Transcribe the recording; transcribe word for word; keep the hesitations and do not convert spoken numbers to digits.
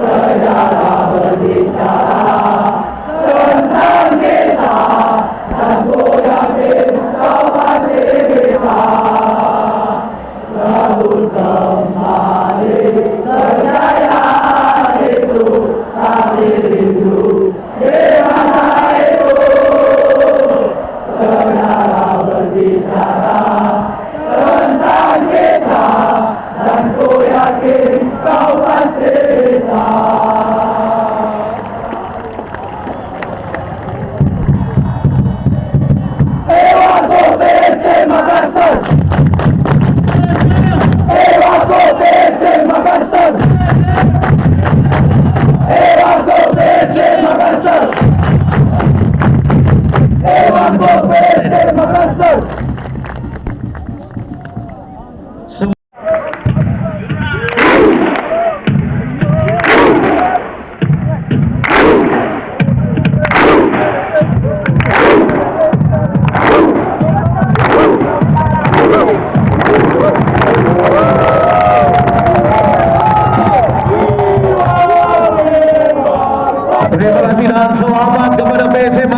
Sejarah berbicara tentang kita dan goyang kau pasti bisa. Lalu kembali berjaya itu kami rindu. Dewasa itu saudara berbicara tentang kita dan ku yakin kau pasti bisa. Ewako P S M Makassar! Ewako P S M Makassar! Ewako P S M Makassar! Ewako P S M Makassar! Terima kasih dan selamat kepada P S M